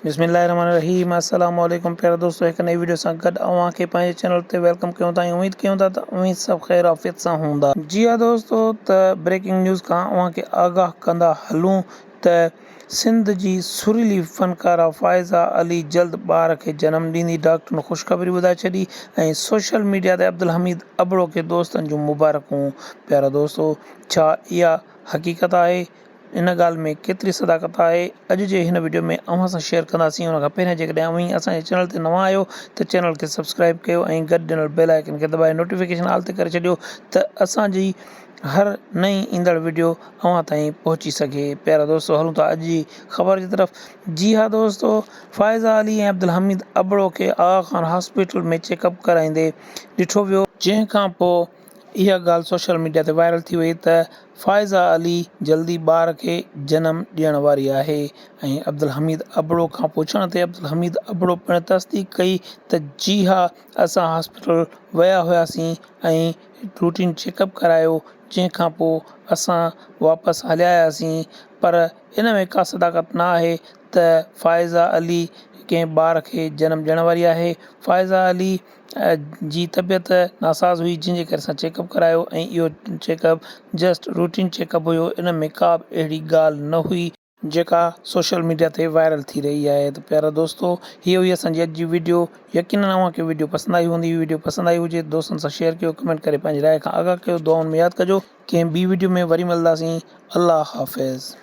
بسم الله الرحمن الرحيم السلام عليڪم پيارا دوستو هڪ نئين وڊيو سان گڏ اوهان کي پنهنجي چينل تي welcome ڪيون ٿا ۽ اميد ڪيون ٿا ته اوهين سڀ خير عافيت سان هوندا. جي ها دوستو ته بريڪنگ نيوز کان اوهان کي آگاهه ڪندا هلون ته سنڌ جي سريلي فنڪاره فائزه علي جلد ٻار کي جنم ڏيندي ڊاڪٽرن خوشخبري ٻڌائي ڇڏي ۽ سوشل ميڊيا تي عبدالحميد ابڙو کي دوستن جون مبارڪون پيارا دوستو ڇا اها حقيقت آهي ان ڳالهه ۾ ڪيتري صداقت آهي اڄ جي هن وڊيو ۾ اوهان سان شيئر ڪنداسين ان کان پهريان جيڪڏهن اوهين اسان جي چينل تي نوان آهيو ته چينل کي سبسڪرائب ڪيو ۽ گڏ ڏنل بيل آئيڪن کي دٻائي نوٽيفڪيشن آل تي ڪري ڇڏيو ته اسان جي هر نئين ايندڙ وڊيو اوهان تائين پهچي سگهي پيارا دوستو هلون ٿا اڄ جي خبر جي طرف جي ها دوستو فائزه علي ۽ عبدالحميد ابڙو کي Aga Khan hospital ۾ check up ڪرائيندي ڏٺو ويو جنهن کان پوء اها ڳالهه سوشل ميڊيا تي وائرل ٿي وئي ته فائزه علي جلدي ٻار کي جنم ڏيڻ واري آهي ۽ عبدالحميد ابڙو کان پڇڻ تي عبدالحميد ابڙو پڻ تصديق ڪئي ته جي ها اسان هاسپيٽل ويا هياسين ۽ روٽين چيڪ اپ ڪرايو جنهن کان پوء اسان واپس هليا آياسين پر ان ۾ ڪا صداقت نه آهي ته فائزه علي ڪنهن ٻار کي جنم ڏيڻ واري آهي فائزه علي جي طبيعت ناساز هئي جنهن جي ڪري اسان چيڪ اپ ڪرايو ۽ اهو check up just routine check up هيو ان ۾ ڪا به اهڙي ڳالهه نه هئي. جيڪا سوشل ميڊيا تي وائرل ٿي رهي آهي ته پيارا دوستو هي هئي اسان جي اڄ جي وڊيو يقينن اوهان کي وڊيو پسند آئي هوندي وڊيو پسند آئي هجي ته دوستن سان شيئر ڪيو ڪمينٽ ڪري پنهنجي راء کان آگاهه ڪيو دعائن ۾ ياد ڪجو ڪنهن ٻي وڊيو ۾ وري ملداسين الله حافظ.